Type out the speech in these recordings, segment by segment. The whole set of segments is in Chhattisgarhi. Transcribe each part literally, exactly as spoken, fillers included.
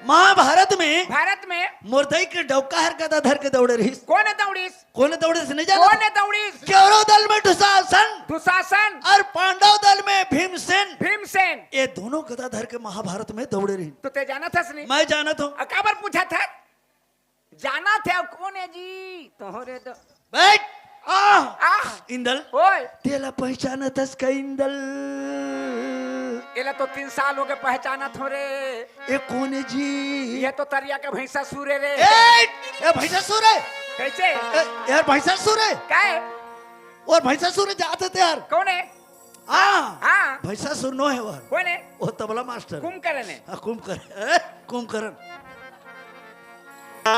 महाभारत में भारत में मोर दाई के डौका हर गदा धर के दौड़े रहिस। कोन दौड़िस? कोन दौड़िस नहीं जाना? कोन दौड़िस? कौरव दल में दुशासन। दुशासन। और पांडव दल में भीमसेन। भीमसेन। ये दोनों गदा धर के महाभारत में दौड़े रहिन। तो ते जानत हस नहीं? मैं जानत हूँ। अब काबर पूछत हस? जानत हस कोन हे जी? तोहरे दो। बैठ। आ। आ। इंदल। ओए। तेला पहचानत हस का इंदल? एला तो तीन साल हो गए पहचानत हों रे। ए कोन हे जी? ये तो तरिया के भैंसासुर हे रे। ए, ए भैंसासुर हे। कैसे? ए, यार भैंसासुर हे। काय? और भैंसासुर हे जात हे ते यार। कोन हे? हाँ। हाँ। भैंसासुर नो हे वो। कोन हे? वो तबला मास्टर। कुंभकर्ण हे। हाँ, कुंभकर्ण। ए, कुंभकर्ण। आ,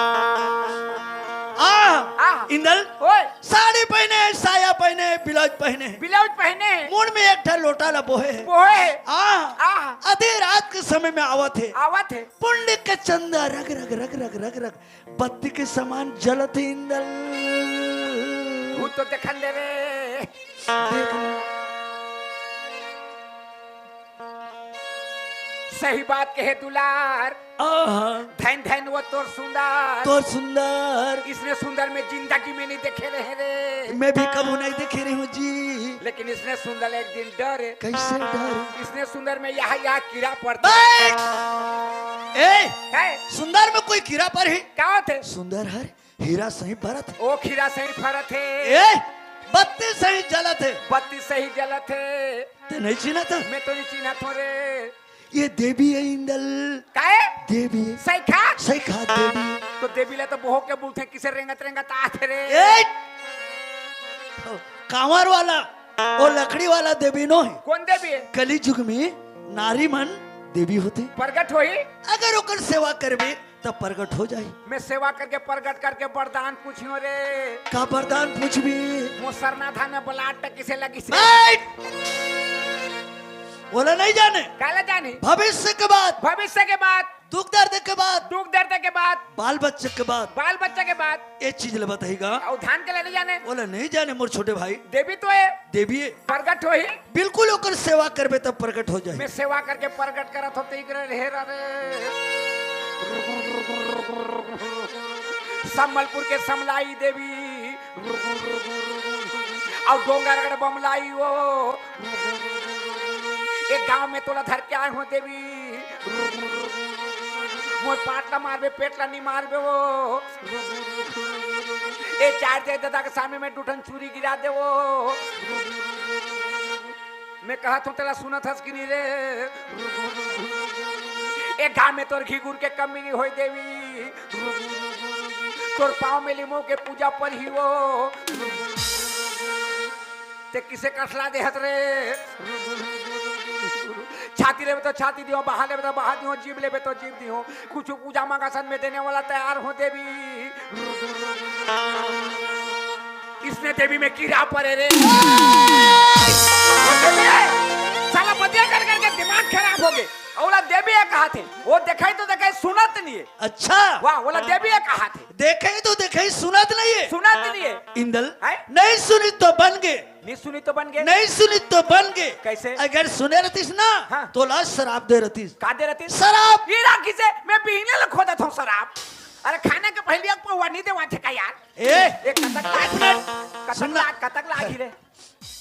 आ। इंदल, ओए। साड़ी पहने, साया पहने, ब्लाउज पहने। ब्लाउज पहने। मुड़ में एक ठा लोटा ला बोहे हे। बोहे हे। आ, आ। आधी रात के समय में आवत हे। आवत हे। पुंड के चंदा रग, रग, रग, रग, रग, रग, बत्ती के समान जलत हे इंदल। भूत तो देखन दे रे। देख ले। सही बात कहे दुलार। आहा। धन धन वो तोर सुंदर। तोर सुंदर। इसने सुंदर मैं जिंदगी में नहीं देखे रहे रे। मैं भी कभू नहीं देखे रहे हूँ जी। लेकिन इसने सुंदर एक दिन डरे। कैसे डरे? इसने सुंदर में यहाँ, यहाँ कीड़ा पड़ता। बैठ! ए, है? सुंदर में कोई कीड़ा पर ही? क्या होते? सुंदर हर हीरा सही भरत हे। ओ हीरा सही भरत हे। ए, बत्ती सही जलत हे। बत्ती सही जलत हे। ते नहीं चिन्हत? मैं तो नहीं चिन्हत हों रे। ये देवी हे इंदल। काय? देवी हे। सही कहा? सही कहा देवी हे। तो देवी ला तो बोहो के बोलथे, किसे रेंगत रेंगत आथे रे। ए, कांवर वाला, वो लकड़ी वाला देवी नो हे। कोन देवी हे? कलयुग में नारी मन देवी होथे। प्रगट होही। अगर ओकर सेवा करबे तब प्रगट हो जाही। मैं सेवा करके प्रगट करके वरदान पूछियो रे। का वरदान पूछबी? मोर सरना धान में blood टकी से लगी से। बैठ! ओला नहीं जाने। काला जानी? भविष्य के बात। भविष्य के बात। दुख दर्द के बात। दुख दर्द के बात। बाल बच्चे के बात। बाल बच्चे के बात। ये चीज ल बताही गा। अउ धान के ला नहीं जाने। ओला नहीं जाने मोर छोटे भाई। देवी तो हे। देवी हे। प्रगट होही। बिल्कुल ओकर सेवा करबे तब प्रगट हो जाही। मैं सेवा करके प्रगट करत हों, ते इकरे ढेर रे। संबलपुर के समलाई देवी, अउ डोंगरगढ़ बमलाई वो, एक गांव में तोला धर के आए हों देवी, मोर पाट ला मारबे, पेट ला नहीं मारबे वो। ए चार दे दादा के सामने में दू ठन चूरी गिरा दे वो। मैं कहत हों तेला सुनत हस कि नहीं रे? ए गांव में तोर घी गुर के कमी नहीं होय देवी। तोर पांव में लिमो के पूजा पर ही वो। ते किसे कसला देहत रे? छाती लेबे तो छाती दियो, बहा लेबे तो बहा दियो, जीभ लेबे तो जीभ दियो। कुछ पूजा मांगासन में देने वाला तैयार हों देवी। इसने देवी में कीड़ा परे रे। साला बतिया कर करके दिमाग खराब हो गे। ओला देवी हे कहाथे, वो देखाही तो देखाही, सुनत नहीं हे। अच्छा। वाह, ओला देवी हे कहाथे। देखाही तो देखाही, सुनत नहीं हे। सुनत नहीं हे। इंदल, हैं? नहीं सुनी तो बन गे। नहीं सुनी तो बन गे। नहीं सुनी तो बन गे। कैसे? अगर सुने रहतीस ना, हाँ। तोला शराब दे रहतीस। का दे रहतीस? शराब। ये राखी से मैं बिहने ल खोदत हों शराब। अरे खाने के पहले एक पौवा नहीं देवाथे का यार? ए, एक कतक लागी। एक मिनट। कतक सुन ना। लाग, कतक लागी रे।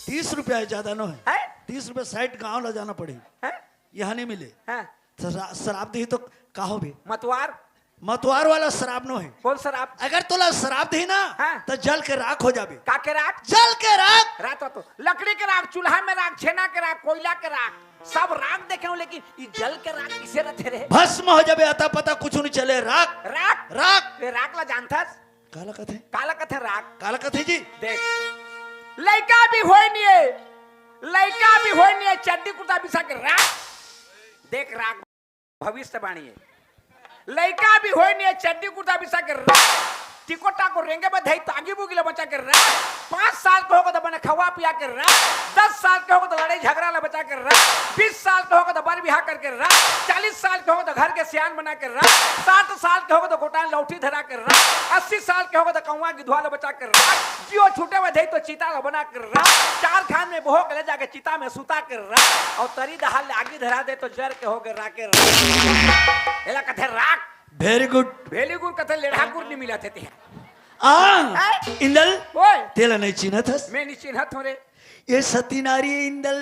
तीस रुपया हे, ज्यादा नो हे। हैं? तीस रुपया साइड गांव ला जाना पड़ी। हैं? यहाँ नहीं मिले। हाँ। तो शरा-, शराब दिही तो का होबे? मतवार। मतवार वाला शराब नो हे। कौन शराब? अगर तोला शराब दिही ना, हाँ। तो जल के राख हो जाबे। का के राख? जल के राख। राख तो, तो लकड़ी के राख, चूल्हा में राख, छेना के राख, कोयला के राख, सब राख देखे हों, लेकिन ई जल के राख किसे रथे रे? भस्म हो जाबे, अता पता कुछ नहीं चले। राख। राख। राख। ये राख ला जानथस? काला कथे? काला कथे राख? काला कथे जी? देख, लइका भी होय नहीं हे, लइका भी होय नहीं हे, चड्डी कुर्ता बिसा के राख। देख राख, भविष्यवाणी हे। लइका भी होय नहीं हे, चड्डी कुर्ता बिसा के राख। टिको टाको रेंगे में धई तागी बुगी ला बचा के रख। पाँच साल के होगे त बने खवा पिया के रख। दस साल के होगे त लड़ाई झगड़ा ला बचा के रख। बीस साल के होगे त बर बिहा करके रख। चालीस साल के होगे त घर के सियान बना के रख। साठ साल के होगे त गोटान लौठी धरा के रख। अस्सी साल के होगे त कौवा गिधवा ला बचा के रख। जियो छूटे में धई तो चिता ला बना के रख। चार खान में बोहो के ले जाके चिता में सुता के रख। अउ तरी दहाल ले आगी धरा दे तो जर के होगे राख के रख। एला कथे राख। Very good। भेली गुर कथे लेढ़ा गुर नहीं मिला थे ते। आ, हैं? इंदल, ओए। तेला नहीं चिन्हत हस? मैं नहीं चिन्हत हूँ रे। ये सती नारी है इंदल।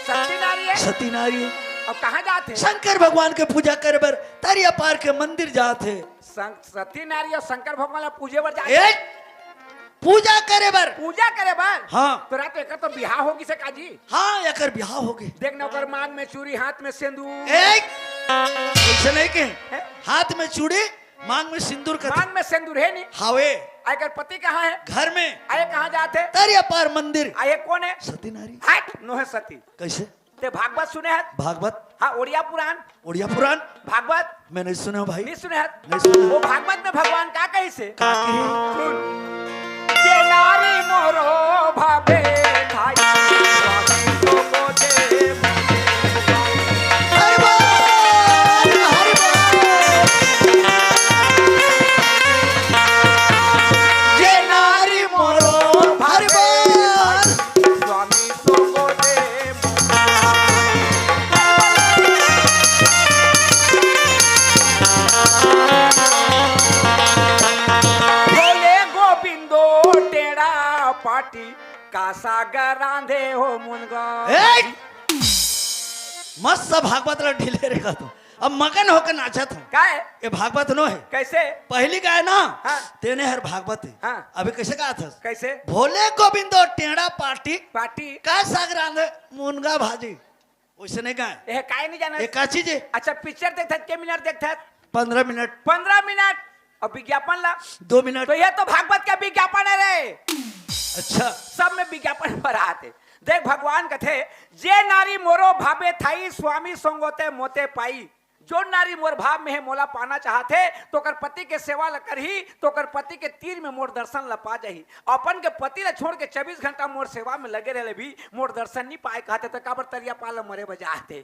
सती नारी है? सती नारी है। अब कहाँ जात हे? शंकर भगवान के पूजा करे बर तरिया पार के मंदिर जात हे। सं-, सती नारी अउ शंकर भगवान ला पूजे बर जात ए, हे? पूजा करे बर। पूजा करे बर? हाँ। तोरा तो एकर तो बिहाव होगे से काजी। हाँ, एकर बिहाव होगे। देख ना, ओकर मांग में चूड़ी, हाथ में सिंदूर। ए, ऐसे नहीं के। हैं? हाथ में चूड़ी, मांग में सिंदूर कथे। मांग में सिंदूर हे नहीं? हावे। आ एकर पति कहाँ हे? घर में। आ ये कहाँ जात हे? तरिया पार मंदिर। आ ये कोन हे? सती नारी। हट, नोहे सती। कैसे? ते भागवत सुने हस? भागवत? हाँ, ओड़िया पुराण। ओड़िया पुराण? भागवत? मैं नहीं सुने हूँ भाई। नहीं सुने हस? नहीं सुने। वो भागवत में भगवान का कहिसे? का कहे? सुन। जे नारी मोरो भावे धाई, स्वामी तो को दे। हरि बोल, हरि बोल। जे नारी मोरो भावे, स्वामी तो को दे। भोले गोविंदो टेढ़ा पाटी का साग रांधे हो मुनगा। ए! मस्त भागवत ला ढीले रे का तू। अब मगन होकर नाचत हूँ। काय? ये भागवत नो हे। कैसे? पहली गाय ना? हाँ। तेने हर भागवत हे। हाँ। अभी कैसे गात हस? कैसे? भोले गोविंदो टेढ़ा पाटी। पाटी। का साग रांधे मुनगा भाजी। वैसे नहीं गाय। ये काय नहीं जाना? ये का चीज हे? अच्छा, पिक्चर देखथस, के मिनट देखथस? पन्द्रह मिनट। पन्द्रह मिनट। अउ विज्ञापन ला? दो मिनट। तो ये तो भागवत का विज्ञापन हे रे। अच्छा। सब में विज्ञापन भरात हे। देख, भगवान कथे, जे नारी मोरो भावे धाई, स्वामी संगोते मोते पाई। जो नारी मोर भाव में हे, मोला पाना चाहत हे, तो ओकर पति के सेवा ल करही, तो ओकर पति के तीर में मोर दर्शन ल पा जाही। अपन के पति ल छोड़ के चौबीस घंटा मोर सेवा में लगे रहे ले भी मोर दर्शन नहीं पाए कहत हे, तो काबर तरिया पार ल मरे बर जात हे?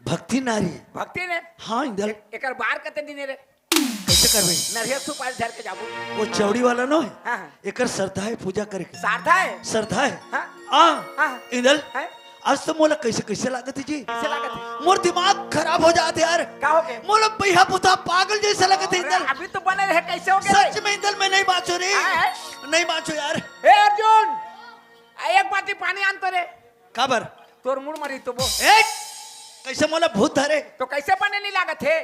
भक्ति नारी। भक्ति ने? हाँ, इंदल। ए-, एकर बार कते दिन हे रे? कैसे करबे? नरियर सुपारी धर के जाबो। वो चौड़ी वाला नो हे? हाँ, हाँ। एकर श्रद्धा हे पूजा करे के। श्रद्धा हे? श्रद्धा हे। हाँ? हाँ, हाँ। इंदल, हैं? आज तो मोला कैसे, कैसे लागत हे जी? कैसे लागत हे? मोर दिमाग खराब हो जात हे यार। का होगे? मोला बइहा पुता पागल जैसे लगत हे, अरे, इंदल। अभी तो बने रहे, कैसे होगे रे? सच में इंदल, मैं नहीं बाँचों रे। हाँ, हाँ। नहीं बाँचों यार। ए अर्जुन, आ, एक बाटी पानी आन तो रे। काबर? तोर मुड़ मरी तो वो। ए, कैसे मोला भूत धरे? तो कैसे बने नहीं लागत हे?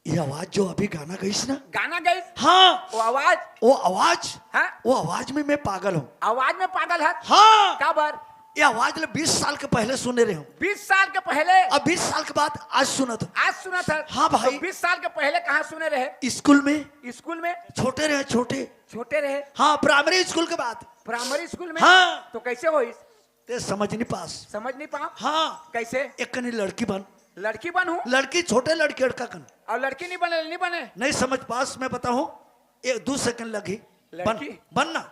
ये आवाज जो अभी गाना गइस ना? गाना गइस? हाँ। वो आवाज? वो आवाज? हाँ। वो आवाज में मैं पागल हूँ। आवाज में पागल हे? हाँ। काबर? ये आवाज ले बीस साल के पहले सुने रहे हूँ। बीस साल के पहले? अब बीस साल के बाद आज सुनत हूँ। आज सुनत हस? हाँ भाई। तो बीस साल के पहले कहाँ सुने रहे? स्कूल में। स्कूल में? छोटे रहे, छोटे। छोटे रहे? हाँ, प्राइमरी स्कूल के बाद। प्राइमरी स्कूल में? हाँ। तो कैसे होइस? ते समझ नहीं पास। समझ नहीं पाव? हाँ। कैसे? एक कनी लड़की बन। लड़की बन हूँ? लड़की, छोटे लड़की, लड़का कन। अउ लड़की नहीं बने, नहीं बने? नहीं समझ पास, मैं बताऊँ, एक दो सेकंड लगी। लड़की? बन, बन ना।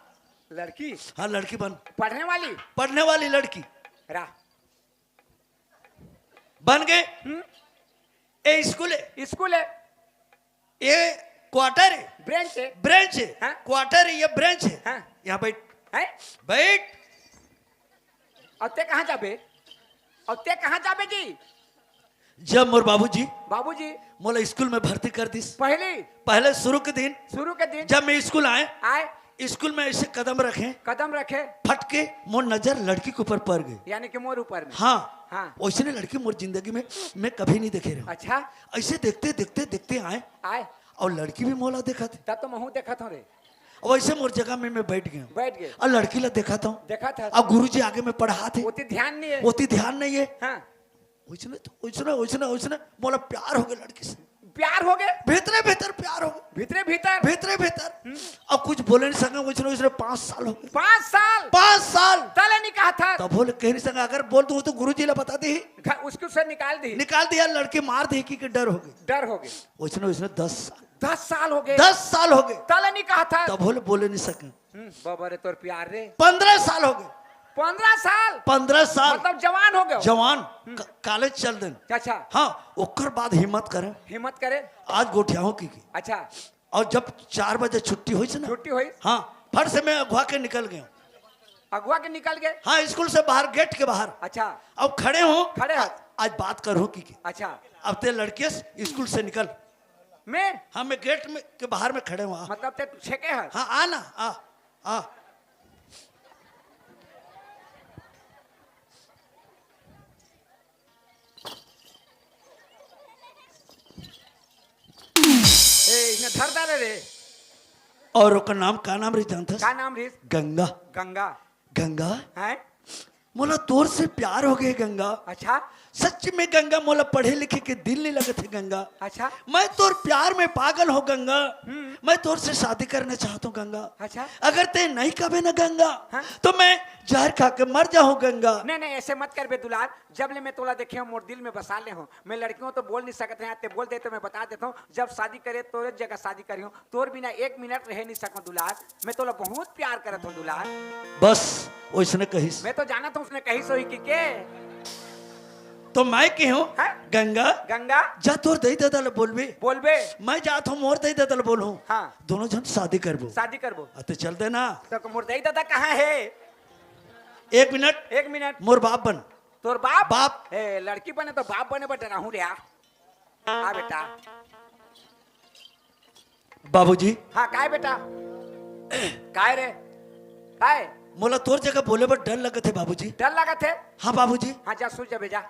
लड़की? हाँ, लड़की बन। पढ़ने वाली? पढ़ने वाली लड़की। रा। बन गए। हम्म। ए स्कूल हे। स्कूल हे। ये क्वार्टर हे। ब्रेंच हे। ब्रेंच हे। हाँ। क्वार्टर हे, ये ब्रेंच हे। हाँ। यहाँ बैठ। हैं? बैठ। अउ ते कहाँ जाबे? अउ ते कहाँ जाबे जी? जब मोर बाबूजी बाबूजी। मोला स्कूल में भर्ती कर दिस। पहली? पहले शुरू के दिन। शुरू के दिन। जब मैं स्कूल आए। आए। स्कूल में ऐसे कदम रखे। कदम रखे। फटके मोर नजर लड़की के ऊपर पड़ गई। यानी कि मोर ऊपर में। हाँ। हाँ। वैसने लड़की मोर जिंदगी में मैं कभी नहीं देखे रहे हूँ। अच्छा। ऐसे देखते, देखते, देखते आए। आए। अउ लड़की भी मोला देखत हे। तब तो महूँ देखत हूँ रे। अउ ऐसे मोर जगह में मैं बैठ गया हूँ। बैठ गए। अउ लड़की ला देखत हूँ। देखत हस। अउ गुरुजी आगे में पढ़ात हे। ओती ध्यान नहीं हे। ओती ध्यान नहीं हे। हाँ। ओइसने तो, ओइसने, ओइसने, ओइसने मोला प्यार होगे लड़की से। प्यार हो गए। भीतरे भीतर प्यार हो गए। भीतरे भीतर। भीतरे भीतर। अब कुछ बोले नहीं सके, कुछ नहीं, उसने पाँच साल हो गए। पाँच साल। पाँच साल। तले नहीं कहा था। तब बोले, कह नहीं सके, अगर बोल दूं तो गुरु जी ला बता दी। घर, उसको से निकाल दी। निकाल दिया, लड़की मार दी कि, कि डर हो गई। डर हो गए। उसने, उसने दस साल। दस साल हो गए। दस साल हो गए। तले नहीं कहा था। तब बोले, बोले नहीं सके। हम्म, बाबा रे, तोर प्यार रे। पन्द्रह साल हो गए। पन्द्रह साल। पन्द्रह साल। मतलब जवान हो गए। जवान। क-, कॉलेज चल देन। अच्छा। हाँ, ओकर बाद हिम्मत करे। हिम्मत करे। आज गोठियाहूं की, की। अच्छा। और जब चार बजे छुट्टी होइस ना। छुट्टी होइस। हाँ, फट से मैं अगुआ के निकल गया। अगुआ के निकल गए। हाँ, स्कूल से बाहर, गेट के बाहर। अच्छा। अब खड़े हूँ। खड़े हैं। आज, आज बात करूँ की, की। अच्छा। अब ते लड़के स्कूल से निकल। मैं? हाँ, मैं गेट में के बाहर में खड़े हूँ, आ। मतलब ते छेके है? हाँ, आ ना, आ, आ। ए, इन्हें धर डाले रे। और ओकर नाम का नाम रही जानथस? का नाम रही? गंगा। गंगा। गंगा। हैं? मोला तोर से प्यार हो गए गंगा। अच्छा। सच में गंगा, मोला पढ़े लिखे के दिल नहीं लगत है गंगा। अच्छा। मैं तोर प्यार में पागल हूँ गंगा। हम्म। मैं तोर से शादी करना चाहता हूँ गंगा। अच्छा। अगर ते नहीं कबे ना गंगा, हाँ? तो मैं जहर खा के मर जाऊँ गंगा। नहीं, नहीं, ऐसे मत कर बे दुलार। जब ले मैं तोला देखे हूँ, मोर दिल में बसा ले हूँ। मैं लड़कियों तो बोल नहीं सकत है, ते बोल दे तो मैं बता देता हूँ। जब शादी करे, तोरे जगह शादी करी हूँ। तोर बिना एक मिनट रह नहीं सकूँ दुलार। मैं तोला बहुत प्यार करत हूँ दुलार। बस, ओइसने कहिस। मैं तो जानत हूँ उसने कहिस होही कि के। तो मैं कहूँ, हैं? गंगा, गंगा। जा तोर दई ददा ले बोलबे। बोलबे। मैं जात हूँ मोर दई ददा ले बोलूँ। हाँ। दोनों झन शादी करबो। शादी करबो। अते चल देना। तो मोर दई ददा कहाँ है? एक मिनट। एक मिनट। मोर बाप बन। तोर बाप? बाप। ए, लड़की बने तो बाप बने बर डराहूँ रे। आ बेटा। बाबूजी। हाँ, काय बेटा? काय रे? काय? मोला तोर जगह बोले बर डर लगत है बाबूजी। डर लगत है? हाँ बाबूजी। हाँ, जा, सो जा बे, जा।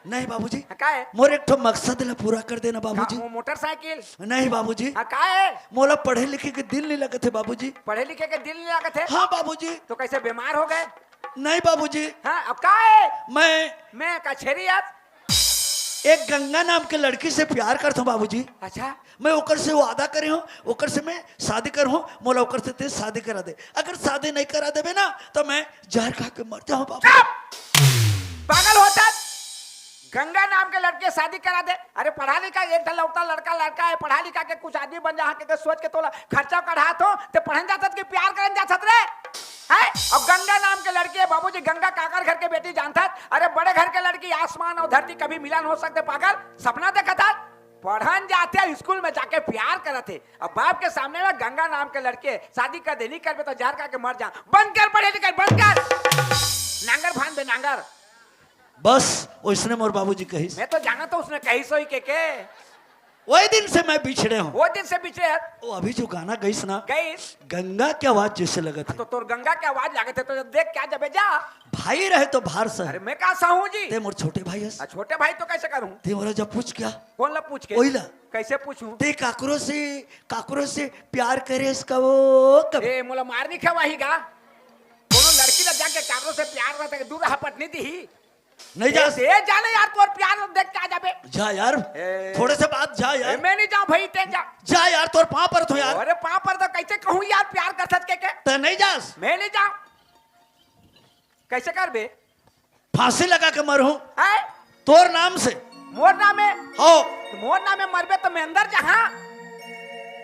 नहीं बाबूजी। हाँ, काय? मोर एक ठो मकसद ला पूरा कर देना बाबूजी। हाँ, वो मोटरसाइकिल? नहीं बाबूजी। हाँ, काय? मोला पढ़े लिखे के दिल नहीं लगत है बाबूजी। पढ़े लिखे के दिल नहीं लगत है? हाँ बाबूजी। तो कैसे बीमार हो गए? नहीं बाबूजी। हाँ, अब काय? मैं मैं का छेरी अब? एक गंगा नाम के लड़की से प्यार करता हूँ बाबूजी। अच्छा। मैं ओकर से वादा करे हूँ, ओकर से मैं शादी कर हूँ, मोला ओकर से ते शादी करा दे। अगर शादी नहीं करा देबे ना, तो मैं जहर खा के मर जाऊँ बाबू। चुप! पागल होता। गंगा नाम के लड़के शादी करा दे। अरे पढ़ा लिखा एक ठन लौटा लड़का, लड़का है, पढ़ा लिखा के कुछ आदमी बन जा, के, के सोच के तोला खर्चा कढ़ात हो, ते पढ़न जाथस कि प्यार करन जाथस रे? हैं? अब गंगा नाम के लड़की है, बाबूजी, गंगा काकर घर के बेटी जानथस? अरे बड़े घर के लड़की, आसमान और धरती कभी मिलन हो सकते, पागल, सपना देखत हस। पढ़न जाथे, स्कूल में जाके प्यार करत हे। अब बाप के सामने में गंगा नाम के लड़के शादी कर दे, नहीं करबे तो जहर खा के मर जा। बंद कर पढ़े लिखे, बंद कर। नांगर फांद बे, नांगर। बस, ओइसने मोर बाबूजी कहिस। मैं तो जानत हूँ उसने कहिस होही के, के। वही दिन से मैं बिछड़े हूँ। वो दिन से बिछड़े है। वो अभी जो गाना गइस ना, गइस। गंगा के आवाज जैसे लगत है। तो तोर गंगा के आवाज लागत है, तो देख क्या जबे जा। भाई रहे तो भार सह। अरे मैं का सहूं जी? ते मोर छोटे भाई हस। आ, छोटे भाई तो कैसे करूं? ते मोला जब पूछ क्या? कौन ला पूछ के? वही ला। कैसे पूछूं? ते काकरो से, काकरो से प्यार करेस कबो, कब? ए, मोला मार नहीं खवाही गा। कोनो लड़की ला जाके काकरो से प्यार रहता है, दूर रहा पटनी दी। नहीं जा। ए, ए, जा ना यार, तोर प्यार देख के आ जाबे। जा यार, ए। थोड़े से बात जा यार। ए, मैं नहीं जाऊं भाई, ते जा। जा यार, तोर पाँव परत हूँ यार। अरे पाँव परत हूँ, कैसे कहूँ यार, प्यार करथस के, के? ते नहीं जास। मैं नहीं जाऊं। कैसे करबे? फांसी लगा के मरहूँ। हैं? तोर नाम से। मोर नाम है? हो। तो मोर नाम है मरबे तो मैं अंदर जहाँ।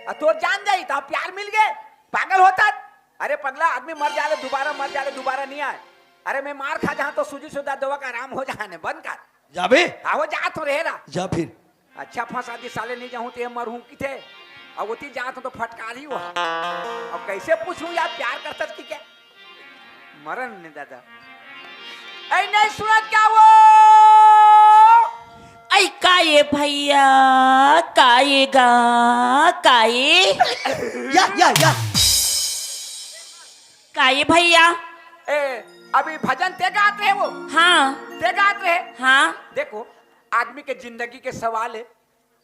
आ तोर जान जाही तो प्यार मिल गए। पागल होथस। अरे पगला, आदमी मर जाले, दोबारा मर जाले, दोबारा नहीं आए। अरे मैं मार खा जहाँ तो सूजी सुधा दवा का आराम हो जहाँ ने, बंद कर। जाबे? हाँ, हो जा तो रहे रा। जा फिर। अच्छा फंसा दी साले, नहीं जाऊँ तो ये मरहूँ किथे। अब ओती जात हूँ तो फटकार ही हुआ। अब कैसे पूछूँ यार, प्यार करथस कि क्या? मरन ने दादा। ऐ नहीं सुनत क्या वो? ऐ का ये भैया, का ये गा, का ये? या, या, या। का ये भैया? ए, अभी भजन ते गात रहे वो? हाँ। ते गात रहे? हाँ। देखो, आदमी के जिंदगी के सवाल है।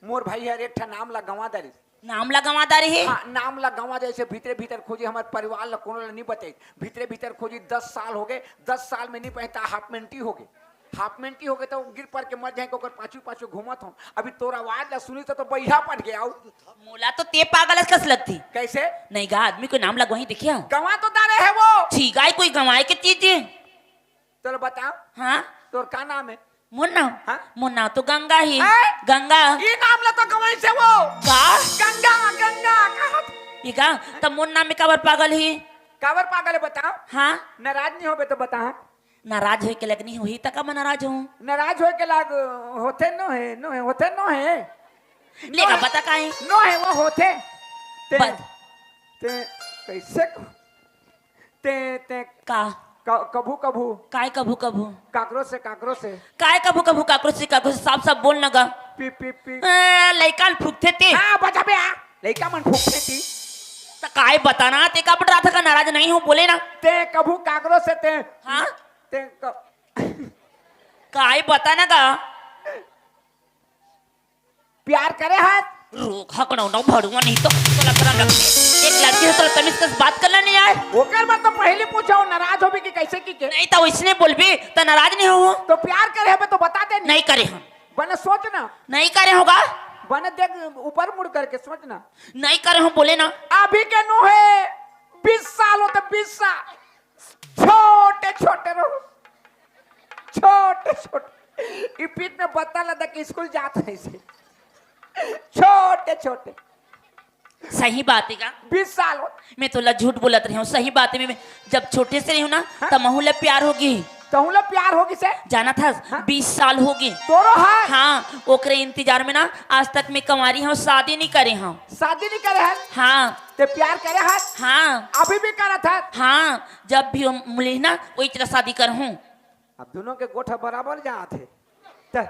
मोर भाई हर एक ठा नाम ला गंवा डारिस। नाम ला गंवा डारे हे? हाँ, नाम ला गंवा, जैसे भीतरे भीतर खोजी, हमर परिवार ला कोनो ला नहीं बताई। भीतरे भीतर खोजी, दस साल हो गए, दस साल में नहीं पहता, हाफ मेंटी हो गए। हाफ मेंटी हो गए तो गिर पड़ के मर जाए, ओकर पाछू पाछू घूमत हो। अभी तोर आवाज ला सुनी तो, तो बइहा पट गया। मोला तो ते पागल अस कस लगती। कैसे? नहीं गा, आदमी को नाम लगवाही देखिया। गंवा तो डारे हे वो। ठीक है, कोई गंवाए के चीज हे। चलो बताओ। हाँ? तोर का नाम हे? मोर नाम? हाँ? मोर नाम तो गंगा ही। हैं? गंगा। ई नाम ला तो गंवाइस हे वो। का? गंगा, गंगा, कहा? ई गा, त मोर नाम में काबर पागल ही? काबर पागल हे बताओ? हाँ? नाराज नहीं होबे तो बता। नाराज होए के लगनी होही, त का मैं नाराज हूँ? नाराज होए के लाग होथे नो हे, नो हे, होथे नो हे। लेगा बता काहे? नो हे, वो होथे। ते, बत- ते, कैसे को-, ते, ते, का? क-, कभू, कभू। काय कभू, कभू? काकरो से, काकरो से। काय कभू, कभू, काकरो से, काकरो से? साफ, साफ बोल न गा। पी, पी, पी। ए, लइका ल फूकथे ते। हाँ, बचा बे, आ। लइका मन फूकथे ती। त काय बताना, ते का बड़ रहा था का नाराज नहीं हूँ, बोले ना। ते कभू काकरो से ते। हाँ? ते क-, काय बताना का? प्यार करे हाथ। रोक हकड़ो ना भड़ुआ नहीं तो तोला करन लगथे। एक लड़की हो तोला तमीज से बात करना नहीं आए। ओकर बर तो पहले पूछा हो, नाराज होबे कि कैसे की के? नहीं तो इसने बोलबे त नाराज नहीं हो। तो प्यार करे हबे तो बता दे। नहीं करे हम। बने सोच ना। नहीं करे होगा। बने देख ऊपर मुड़ करके सोच ना। नहीं करे हो बोले ना। अभी के नो हे, बीस साल होते, बीस साल। छोटे छोटे रहो, छोटे छोटे। ई पीठ में बत्ता लदा के स्कूल जात हे से। छोटे छोटे। सही बात हे का? बीस साल हो। मैं तोला झूठ बोलत रही हूँ, सही बात हे। मैं जब छोटे से रही हूँ ना, हाँ? तब महू ला प्यार होगी। तहू ला प्यार होगी से? जाना था, हाँ? बीस साल होगी। तोरो है? हाँ, ओकरे इंतजार में ना आज तक मैं कंवारी हूँ, शादी नहीं करे हूँ। शादी नहीं करे है? हाँ। ते प्यार करे है? हाँ। अभी भी करत है? हाँ, जब भी हम मिली ना, वही तरह शादी कर हूँ। अब दोनों के गोठ बराबर जात हे। ते,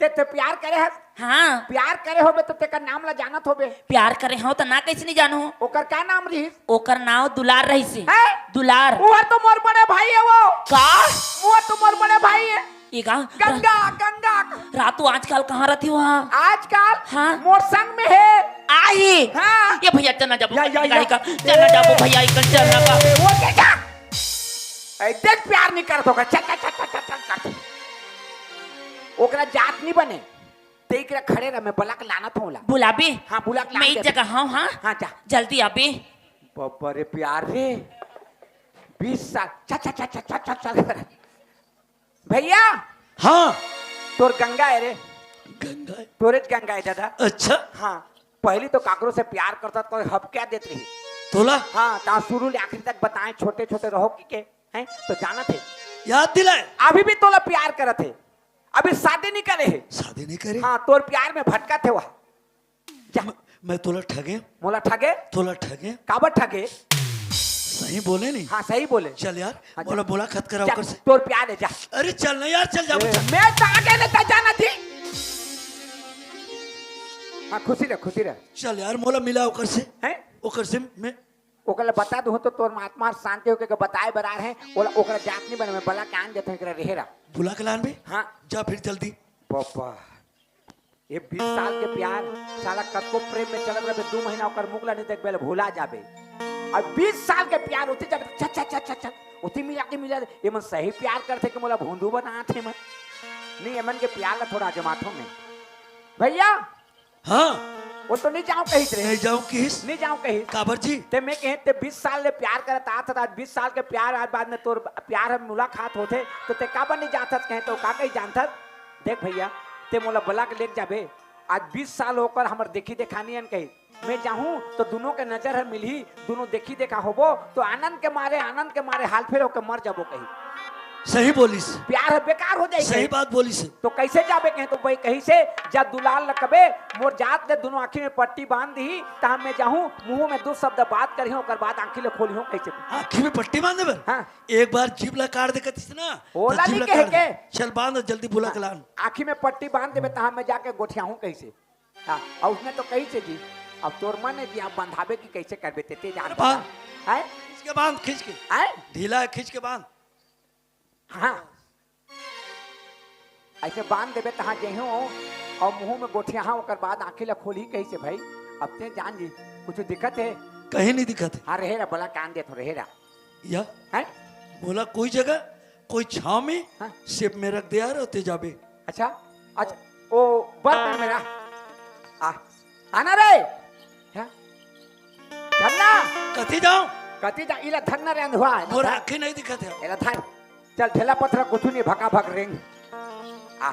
ते, ते प्यार करे हस? हाँ। प्यार करे होबे तो तेकर नाम ला जानत होबे। प्यार करे हूँ तो ना कैसे नहीं जानू? ओकर का नाम रहिस? ओकर नाम दुलार रहिस हे। हैं? दुलार। वो तो मोर बड़े भाई हे वो। का? वो तो मोर बड़े भाई हे। ये का? गंगा, गंगा। रातू आजकल कहाँ रहती वहाँ? आजकल? हाँ। मोर संग में हे। आई। हाँ। ये भैया चलना जाबो। या, या, या। का? चलना जाबो भैया, इकन चलना का। ए, वो देखा? ए, देख प्यार नहीं करत होगा। चल, चल, चल। ओकरा जात नहीं बने। ते एकरा खड़े रह, मैं बला के लानत हूँ ला। बुलाबे? हाँ, बुला के लान मैं एक देबे। जगह हूँ, हाँ? हाँ, जा। जल्दी आबे। बाबा रे प्यार रे। बीस साल। चल, चल, चल। भैया। हाँ। तोर गंगा हे रे। गंगा हे? तोरेच गंगा हे दादा। अच्छा। हाँ। पहली तो काकरो से प्यार करता तो हबक्या देत रही। तोला? हाँ, ता शुरू ले आखिरी तक बताए, छोटे छोटे रहो कि के, हैं? तो जानत हे। याद दिलाए। अभी भी तोला प्यार करत हे। अभी शादी नहीं करे हे। शादी नहीं करे? हाँ, तोर प्यार में भटकत हे वह। जा। मैं, मैं तोला ठगे? मोला ठगे? तोला ठगे? काबर ठगे? सही बोले नहीं? हाँ, सही बोले। चल यार, हाँ, जा। मोला मुलाकात करा जा, ओकर से। तोर प्यार हे, जा। अरे चल ना यार, चल जा, ए, चल। मैं तो आगे नहीं, जा, जाना थी। हाँ, खुशी रह, खुशी रह। चल यार, मोला मिला ओकर से। हैं? ओकर से मैं ओकर ला बता दूँ तो तोर आत्मा शांति होके के बताए बर आए हे, ओला, ओकरा जात नहीं बने, मैं बला के आन देत हूँ, एकरा रहे रा। बुला के लान बे? हाँ। जा फिर जल्दी। पापा, ये बीस साल के प्यार, साला कतको प्रेम में चलत रहबे, दू महीना ओकर मुख ला नहीं देखबे, ले भुला जाबे। अब बीस साल के प्यार होते जाबे, चल, चल, चल, चल, चल, उती मिला के मिला दे। ये मन सही प्यार करथे कि मोला भोंदू बनाथे मन? नहीं, ये मन के प्यार ला थोड़ा आजमाथो मैं। भैया, हाँ। वो तो नहीं जाऊं कहिस रे। नहीं जाऊं कहिस? नहीं जाऊं कहिस। काबर जी? ते मैं कहे, ते बीस साल ले प्यार करत आत हस, आज बीस साल के प्यार, आज बाद में तोर प्यार हम मुलाकात होथे, तो ते काबर नहीं जात हस कहे, तो का कही जानत हस? देख भैया, ते मोला बला के लेके जाबे, आज बीस साल होकर हमर देखी देखानी अन कही, मैं जाहूं तो दोनों के नजर हर मिलही, दोनों देखी देखा होबो, तो आनंद के मारे, आनंद के मारे हाल फेल होके मर जाबो कही। सही बोलिस। प्यार ह बेकार हो जाई सही कही। बात बोलिस। तो कैसे जाबे कहे तो भाई कही से, जा दुलार ल कबे, मोर जात ले दोनों आँखी में पट्टी बांध दी, तहाँ मैं जाहूँ, मुँह में दो शब्द बात करिहूँ, ओकर बाद आँखी ले खोलिहूँ कैसे? आँखी में पट्टी बांध देबे? हाँ। एक बार जीभ ला काट दे कतिस ना, ओला तो जीभ नहीं ला कहे काट दे। के। चल बांध, जल्दी बुला के लान। आँखी में पट्टी बांध देबे, तहाँ मैं जाके गोठियाहूँ कैसे? हाँ, और उसने तो कही से जी, अब तोर मन है जी, आप बंधावे की कैसे करबे, ते, ते जान अरे बांध। बता। हैं? खींच के बांध, खींच के। हैं? ढीला है, खींच के बांध। हाँ। ऐसे बांध देबे तहाँ जेहूँ और मुँह में गोठियाहाँ, ओकर बाद आँखी ला खोली कैसे भाई? अब ते जान जी, कुछ दिक्कत है? कहीं नहीं दिक्कत है। हाँ, रहे रा, बला कान दे तो रहे रा। या? हैं? बोला कोई जगह कोई छांव में हाँ। सेब में रख दे यार, ते जाबे। अच्छा, अच्छा, ओ, बर में मेरा। आ, आना रे। हाँ? धरना। कति जाऊं? कति जा, इला धरना रे अंधवा। मोर आँखी नहीं दिखत हे। एला धर। चल, ढेला पथरा कुछु नहीं, भका भक रेंग। आ।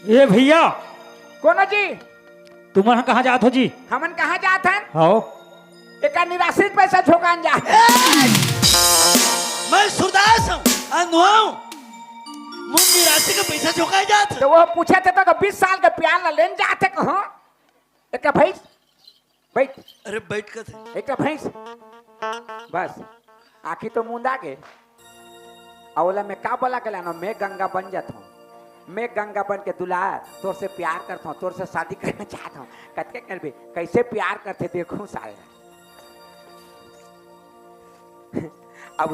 ए भैया। कोनो जी? तुमन कहाँ जात हो जी? हमन कहाँ जात हन? हाँ। एका निराश्रित पैसा झोंकान जात। ए! मैं सूरदास हूँ, अंधवा हूँ। मोर निराश्री के पैसा झोंकाए जात हे। तो वो पूछे थे तो का बीस साल के प्यार ला लेन जात हे कहाँ? एका भैंस, बैठ। अरे बैठ कथे। एका भैंस। बस, आँखी तो मुंदा गे। अउ ओला मैं का बोला के लानों, मैं गंगा बन जात हूँ। मैं गंगा बन के दुलार, तोर से प्यार करत हूँ, तोर से शादी करना चाहत हूँ। कतके करबे, कैसे प्यार करथे देखूं साले। अब,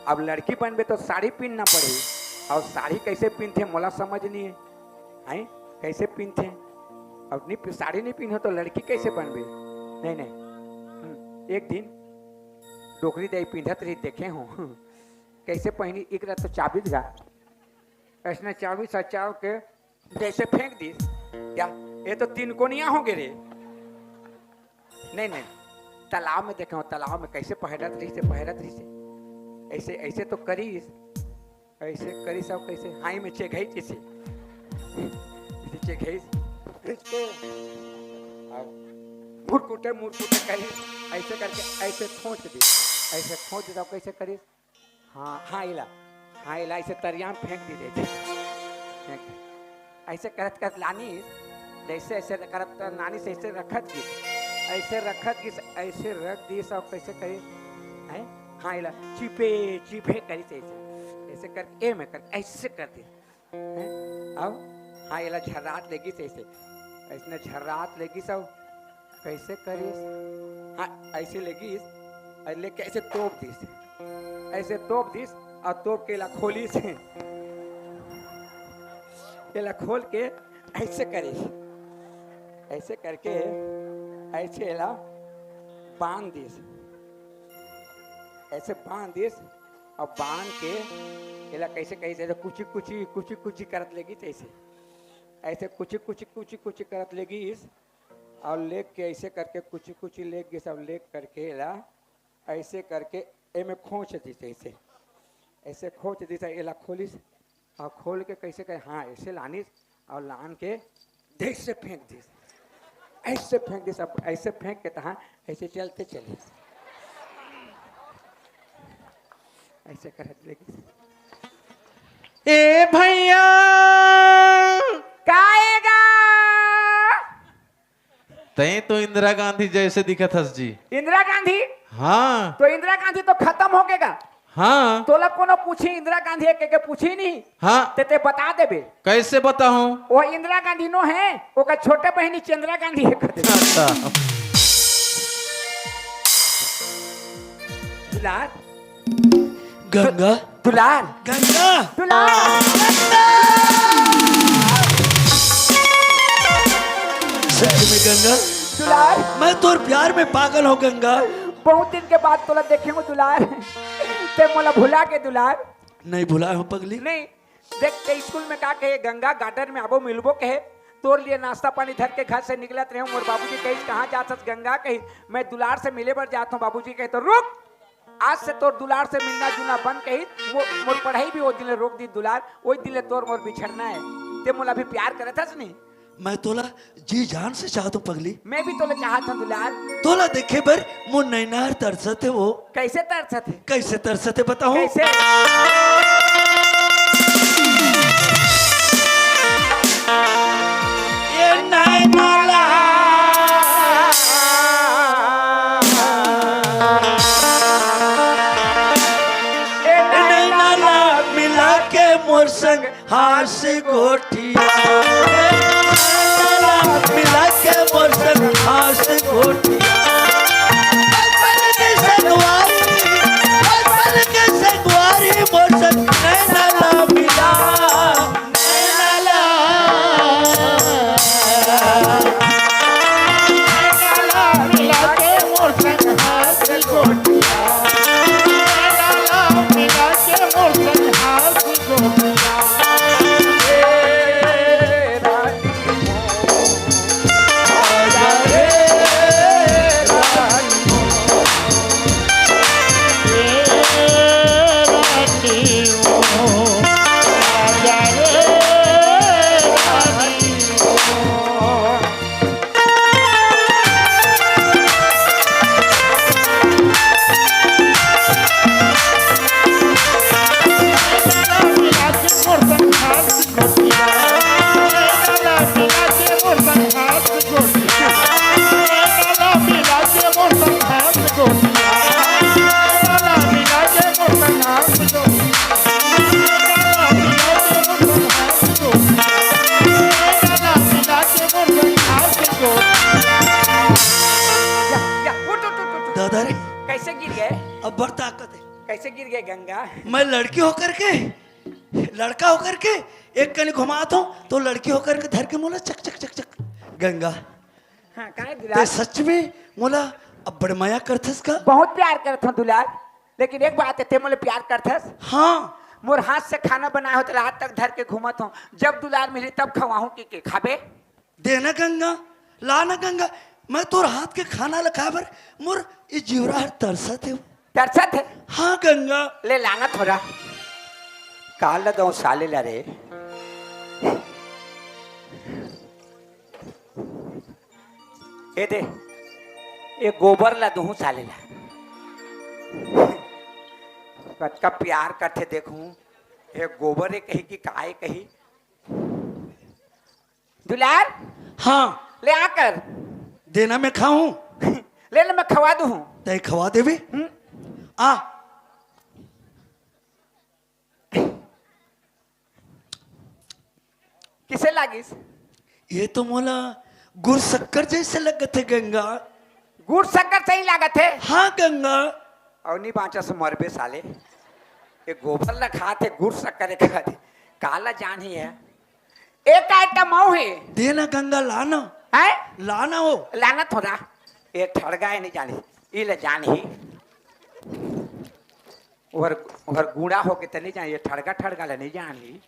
अब लड़की बनबे तो साड़ी पहनना पड़ही, अउ साड़ी कैसे पहनथे मोला समझ नहीं है, हैं? कैसे पहनथे? अब नहीं पि-, साड़ी नहीं पहनो तो लड़की कैसे बनबे? नहीं, नहीं। हम्म, एक दिन डोकरी दाई पहनत रही, देखे हूँ। कैसे पहनी, एक रात तो चाबिस गा, ऐसने चाबिस अचाव के जैसे फेंक दिस, क्या ये तो तीन कोनिया हो गे रे? नहीं, नहीं, तालाब में देखे हो, तालाब में कैसे पहरत रहिसे, पहरत रहिसे, ऐसे, ऐसे तो करिस, ऐसे करिस, अब कैसे हाई में चेघई जैसे, ऐसे चेघई, इसको, अब मुरकुटे, मुरकुटे करिस, ऐसे करके ऐसे खोंच दिस, ऐसे खोंच दिस, अब कैसे करिस? हाँ, हाँ, एला, हाँ, एला ऐसे तरिया में फेंक दी जैसे। फेंक। ऐसे करत करत लानिस, जैसे ऐसे करत लानिस, ऐसे रखत गिस, ऐसे रखत गिस, ऐसे रख दिस, अउ कैसे करिस, हैं? हाँ, एला चिपे, चिपे करिस ऐसे, ऐसे करके, ए में करके, ऐसे कर दिस। हैं? अउ हाँ, एला झर्रात लेगिस ऐसे, ऐसने झर्रात लेगिस, अउ कैसे करिस? हाँ, ऐसे लेगिस, अउ लेके ऐसे तोप दिस, ऐसे तोप दिस, अउ तोप के एला खोलिस, एला खोल के ऐसे करिस, ऐसे करके ऐसे एला बांध दिस, ऐसे बांध दिस, अउ बांध के एला कैसे, कैसे, ऐसे कुची, कुची, कुची, कुची करत लेगिस ऐसे। ऐसे कुची, कुची, कुची, कुची करत लेगिस, अउ लेग के ऐसे करके कुची, कुची लेग गिस, अउ लेग करके एला ऐसे करके एमे खोंच दिस, ऐसे, ऐसे खोंच दिस, एला खोलिस, अउ खोल के कैसे करे, हाँ, ऐसे लानिस, अउ लान के ऐसे फेंक दिस, ऐसे फेंक दिस, अब ऐसे फेंक के तहाँ ऐसे चलते चलिस, ऐसे करत लेगिस। ए भैया, काएगा? तैं तो इंदिरा गांधी जैसे दिखत हस जी। इंदिरा गांधी? हाँ। तो इंदिरा गांधी तो खत्म हो गेगा। हाँ। तोला कोनो पूछी इंदिरा गांधी के, के पूछी नहीं? हाँ। ते, ते बता देबे। कैसे बताहूँ? वो इंदिरा गांधी नो है, ओकर छोटे बहिनी चंद्रा गांधी है, कह दे। अच्छा। दुलार। गंगा। दुलार। गंगा। दुलार। सच में गंगा। दुलार। मैं तोर प्यार में पागल हूँ गंगा। बहुत दिन के बाद तोला देखे हूँ दुलार। ते मोला भुला के दुलार। नहीं भुलाए हूँ पगली। नहीं। देख के स्कूल में का कहे, गंगा गार्डन में आबो मिलबो कहे, तोर लिए नाश्ता पानी धर के घर से निकलत रहे हूँ। मोर बाबूजी कहिस, "कहाँ जात हस गंगा?" कहिस, "मैं दुलार से मिले बर जात हूँ बाबूजी।" कहे तो रुक, आज से तोर दुलार से मिलना जुलना बंद कहिस। मो-, मोर पढ़ाई भी वो दिन ले रोक दी दुलार, वही दिन ले तोर मोर बिछड़ना है। ते मोला भी प्यार करत हस नहीं? मैं तोला जी जान से चाहत हूँ पगली। मैं भी तोला चाहत हूँ दुलार। तोला देखे बर मोर नैना हर तरसत हे वो। कैसे तरसत हे? कैसे तरसत हे बताहूँ? कैसे? ये नैना ला, ये नैना ला मिला के मोर संग हास गोठिया, मिला के मोर संग हास गोठिया। बचपन के संगवारी, बचपन के संगवारी मोर संग नैना ला मिला, नैना ला, नैना ला मिला के मोर संग हास गोठिया। से गिर गए गंगा। मैं लड़की होकर के, लड़का होकर के एक कनी घुमात हूँ, तो लड़की होकर के धर के मोला चक चक चक चक। गंगा, हाँ, काय ते दुलार? सच में मोला अब्बड़ मया करथस का? बहुत प्यार करत हूँ दुलार, लेकिन एक बात है, ते मोला प्यार करथस? हाँ। मोर हाथ से खाना बनाए हो, तो आज तक धर के घूमत हूँ। जब दुलार मिली, तब खवाहूँ कि के खाबे? दे ना गंगा, ला ना गंगा, मैं तोर हाथ के खाना ल खाए बर मोर ई जीवरा हर तरसत हे। तरसत हे? हाँ गंगा। ले लाना थोड़ा। काल ल दो साले ला रे। ए दे, ए गोबर ला दूहूं साले ला। कतका प्यार करथे देखूं। ए गोबर ए कही कि काय कही? दुलार? हाँ। ले आकर। देना मैं खाऊं? ले ले, मैं खवा दूं। तय खवा देबे? हम्म। आ। किसे लागिस? ये तो मोला गुर शक्कर जैसे लगत हे गंगा। गुर शक्कर सही लागत हे? हाँ गंगा। अउ नी बाँचस, मरबे साले। ये गोबर ला खात हे, गुर शक्कर खात हे। काला जान ही है। एक आइटम अउ हे। दे ना गंगा, लाना। हैं? लाना हो। लाना थोड़ा। ये ठड़गा है, नहीं जानी। ई ले जान ही। ओहर, ओहर गुड़ा होके त नहीं जान, ये ठड़गा, ठड़गा ले नहीं जान ही।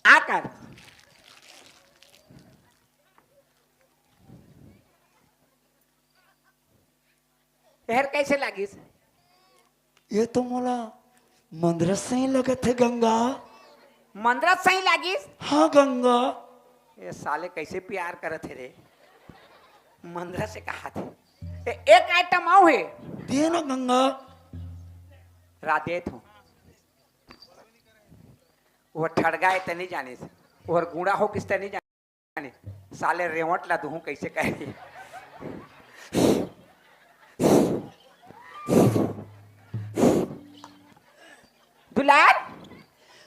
आकर। एहर कैसे लागिस? ये तो मोला मंदरस सही लगत हे गंगा। मंदरस सही लागिस? हाँ गंगा। ये साले कैसे प्यार करत हे रे? मंदरस से कहा थे। ए, एक आइटम अउ हे। दे ना गंगा। रा देत हूँ। वो ठड़गा है त नहीं जानिस, वो गुड़ा हो किस त नहीं जानिस। साले रेवट ला दूहूं कैसे कहे। दुलार?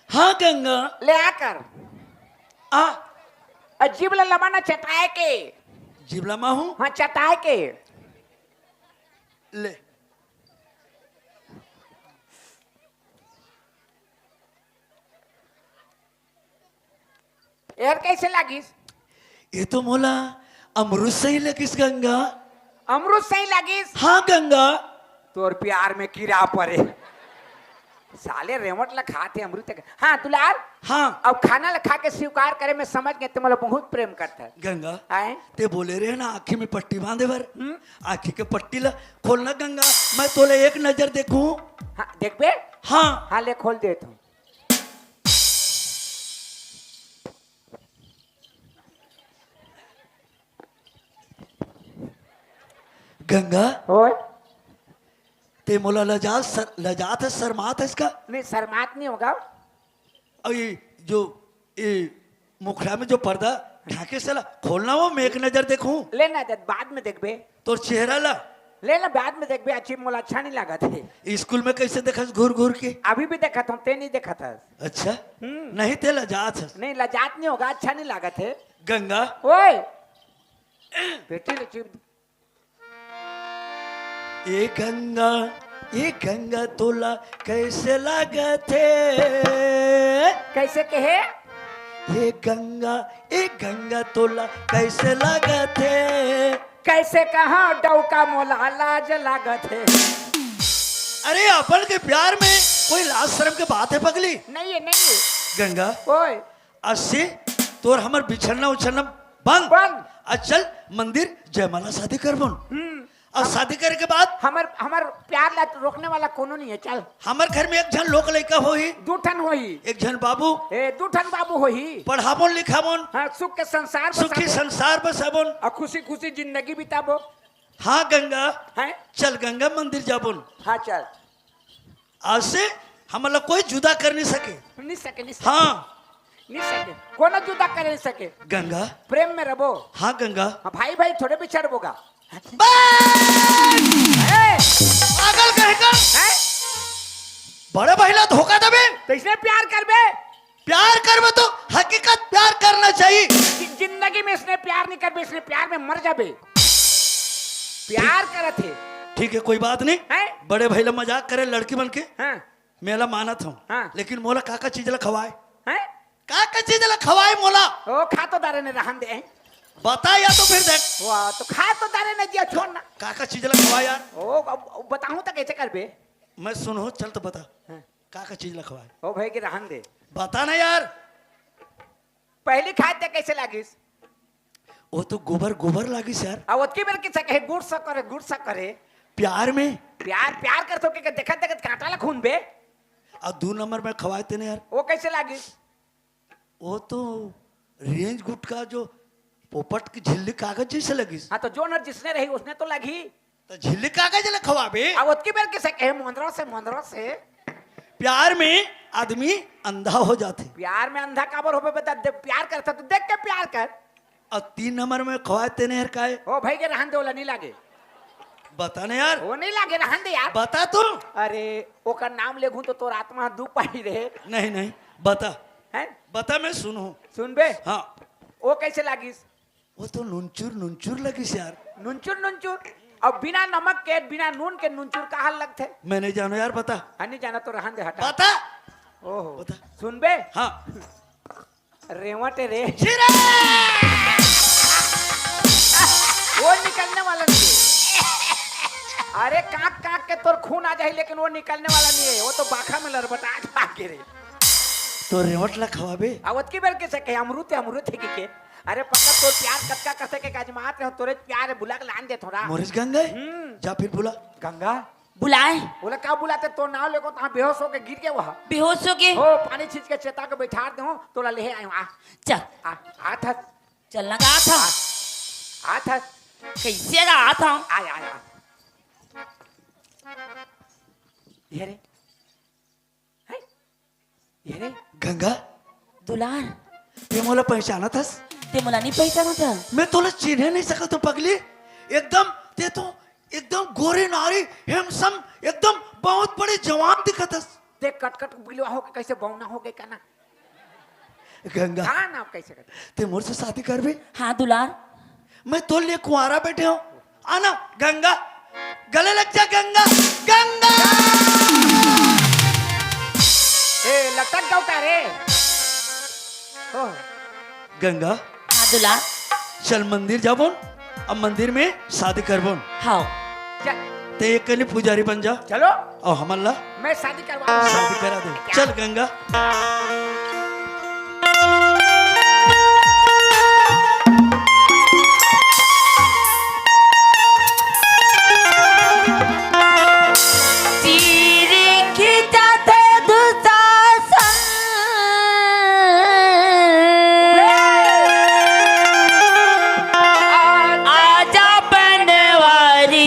हाँ गंगा। ले आकर। आ। अजीब ला लमा ना चटाए के। जीभ लमा हूँ? हाँ, चटाए के। ले। एहर कैसे लागिस? ये तो मोला अमरूद सही लगिस गंगा। अमरूद सही लागिस? हाँ गंगा। तोर प्यार में कीड़ा परे। साले रेवट ला खात हे अमरूद तक। हाँ दुलार। हाँ। अब खाना ला खा के स्वीकार करे, मैं समझ गए, ते मोला बहुत प्रेम करता है। गंगा। आए? ते बोले रहे ना आँखी में पट्टी बांधे बर। हम्म। आँखी के पट्टी ला खोलना गंगा, मैं तोला एक नजर देखूं। हाँ, देखबे? हाँ। हाँ, ले खोल देत हूँ। गंगा, ओए। ते मोला लजा-, सर-, लजात है, शर्मात है इसका? नहीं, शर्मात नहीं होगा। अउ ये जो, ये मुखड़ा में जो पर्दा ढाके साला, खोलना वो, मैं एक नजर देखूं। ले ना, जब बाद में देखबे। तोर चेहरा ला। ले ना, बाद में देखबे, अच्छी मोला अच्छा नहीं लागत है। स्कूल में कैसे देखस घूर घूर के? अभी भी देखत हूँ, ते नहीं देखत हस। अच्छा? हम्म। नहीं ते लजात हस। नहीं, लजात नहीं होगा, अच्छा नहीं लागत है। गंगा। ओए। बेटी लक्ष्मी। ए गंगा, ए गंगा तोला कैसे लागत हे? कैसे कहे? ए गंगा, ए गंगा तोला कैसे लागत हे? कैसे कहा डौका मोला लाज लागत हे। अरे अपन के प्यार में कोई लाज शर्म के बात है पगली? नहीं है, नहीं है। गंगा, ओए। असे तोर हमर बिछड़ना उछड़ना बंद। बंद। आ चल मंदिर जयमाला शादी करबोन। हम्म। अउ शादी करे के बाद हमर, हमर प्यार ला रोकने वाला कोनो नहीं है, चल। हमर घर में एक झन लोक लइका होही। दू ठन होही। एक झन बाबू। ए, दू ठन बाबू होही। पढ़ाबोन लिखाबोन। हाँ, सुख के संसार सुखी बसाबोन। संसार बसाबोन। अउ खुशी खुशी जिंदगी बिताबो। हाँ गंगा। हैं? चल गंगा मंदिर जाबोन। हाँ, चल। आज से हमला कोई जुदा कर नहीं सके। नहीं सके, नहीं सके। हाँ। नहीं सके। कोनो जुदा कर नहीं सके। गंगा। प्रेम में रबो। हाँ गंगा। हाँ, भाई भाई थोड़े बिछड़बो गा। बस! ए! पागल कहे का? हैं? बड़े भाई ला धोखा देबे? तो इसने प्यार करबे? प्यार करबे तो हकीकत प्यार करना चाहिए। जि-, जिंदगी कि मैं इसने प्यार नहीं कर, मैं इसने प्यार में मर जाबे। प्यार करत हे। ठीक है, कोई बात नहीं। हैं? बड़े भाई ला मजाक करे लड़की मन के, हाँ। मैं ला मानत हूँ। हाँ। लेकिन मोला का का चीज ला खवाए? हैं? का का चीज ला खवाए मोला? ओ, खा तो दारे ने रहन दे। बता या तो फिर देख। वाह, तो खा तो दारे ने दिया, छोड़ ना। का का चीज ला खवाए यार? ओ, अब, अब बताहूँ त कैसे करबे? मैं सुनहूँ, चल तो बता। हाँ। का का चीज ला खवाए? ओ भाई के रहन दे। बता ना यार। पहली खाए ते कैसे लागिस? वो तो गोबर गोबर लागिस यार। आ, ओतकी बेर किसे कहे गुड़ सा करे, गुड़ सा करे। प्यार में? प्यार, प्यार कर तो के देखत देखत कांटा ला खून बे। आ, दू नंबर में खवाए तेने यार। वो कैसे लागिस? वो तो रेंज गुटका जो पोपट की झिल्ली कागज जैसे लगिस। हाँ, तो जो नर जिसने रही उसने तो लगी। तो झिल्ली कागज ला खवाबे। अब ओतकी बेर किसे कहे मोंदरा से, मोंदरा से। प्यार में आदमी अंधा हो जाथे। प्यार में अंधा काबर होबे बता दे, प्यार करता तो देख के प्यार कर। और तीन नंबर में खवाए तेने हर काय? ओ भाई के रहन दे, ओला नहीं लागे। बता ना यार। वो नहीं लागे, रहन दे यार। बता तू। अरे, ओकर नाम लेगू तो तोर आत्मा दुख पाई रहे। नहीं, नहीं, बता। हैं? बता, मैं सुनहूँ। सुनबे? हाँ। वो कैसे लागिस? वो तो नुनचुर नुनचुर लगिस यार। नुनचुर नुनचुर? अब बिना नमक के, बिना नून के नुनचुर का हाल लगथे? मैं नहीं जानो यार, बता। हाँ, नहीं जाना तो रहन दे, हटा। बता। ओहो। बता। सुनबे? हाँ। रेवट रे। चिरे! वो निकलने वाला नहीं है। अरे कांक कांक के तोर खून आ जाही, लेकिन वो निकलने वाला नहीं है। वो तो बाखा में लरबटा जाके रे। तो रेवट ला खवाबे? आवत की बेर के सके अमरूद है, अमरूद है कि के? अरे पगला, तोर प्यार कतका कसे के गजमात रहे, तोरे प्यार बुला के लान दे थोड़ा। मोरिस गंगा? हम्म। जा फिर बुला। गंगा? बुलाए। बोला, "का बुलाते? तोर नाव लेगो, तहाँ बेहोश होके गिर गे वह।" बेहोश होके? हो, पानी छींच के चेता के बैठार देहूँ, तोला लेहे आयो, आ। चल। आ, आथस। चलना का था? आ, आथस। कैसे का था? आ, आ, आ। ये रे। हैं? ये रे। गंगा। दुलार। ते मोला पहचानत हस? ते मोला नहीं पहचानत हस? मैं तोला चिन्हे नहीं सकत हूँ पगली। एकदम, ते तो एकदम गोरी नारी, handsome, एकदम बहुत बड़े जवान दिखत हस। देख कटकट बिलवा हो के कैसे बौना हो गए का ना। गंगा। हाँ ना, कैसे कर? ते मोर से शादी करबे? हाँ दुलार। मैं तोर लिए कुंवारा बैठे हूँ। आना गंगा, गले लग जा गंगा, गंगा। ए, लटक जाओ का रे? ओह। गंगा। हाँ दुलार। चल मंदिर जाबोन, अब मंदिर में शादी करबोन। हाँ। चल। ते एक कली पुजारी बन जा। चलो। और हमन ला मैं शादी करवा शादी करा दे। क्या? चल गंगा। आजा बनवारी।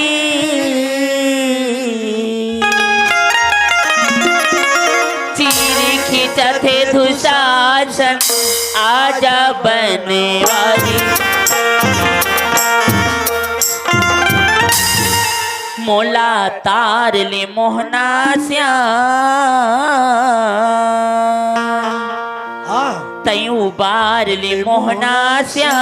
चीर खींचत हे दुशासन, आजा बनवारी। मोला तार ले मोहना श्याम। हाँ। तई उबार ले मोहना श्याम।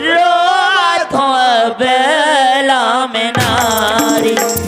रोवत हो बेला में नारी।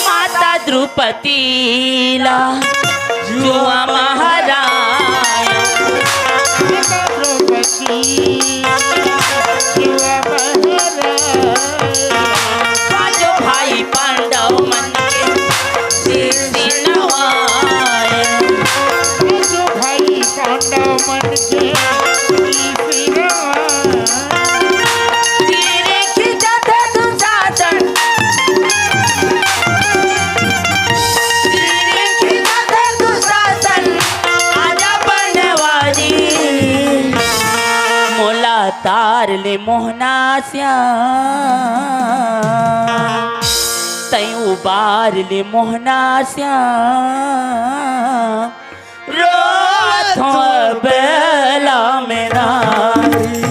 माता द्रौपदी ला जुआ महाराज। तेरे खिंचाते दुशासन, तेरे खिंचाते दुशासन, आजा बनवारी। मोला तार ले मोहना श्याम, तैं उबार ले मोहना श्याम। रोवत हों बेला में नारी।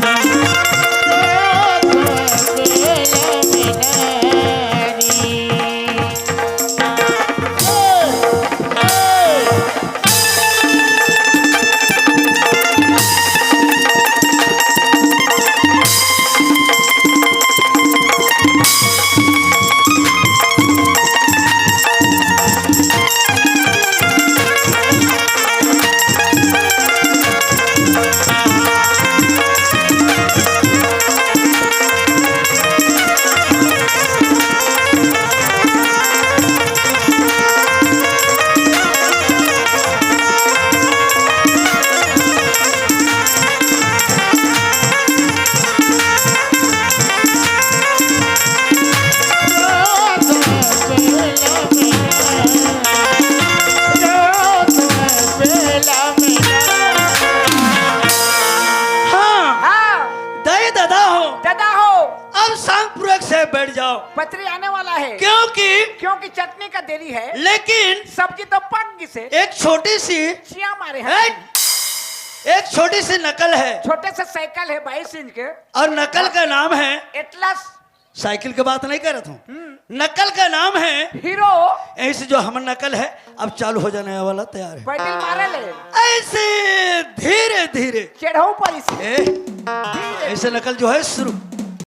हाँ, हाँ। दाई ददा हो, ददा हो। अब सांग पूरक से बैठ जाओ। पत्री आने वाला है। क्योंकि क्योंकि चटनी का देरी है। लेकिन सब्जी तो पक गई से। एक छोटी सी चिया मारे हैं। हैं? एक छोटी सी नकल है। छोटे से साइकिल है बाईस इंच के। और नकल का नाम है एटलस। साइकिल की बात नहीं करत हूँ। हम्म। नकल का नाम है हीरो। ऐसे जो हमर नकल है, अब चालू हो जाने वाला, तैयार है। पैडल मारे ले। ऐसे धीरे धीरे। चढ़ऊ पर इसे। ए, ऐसे नकल जो है शुरू।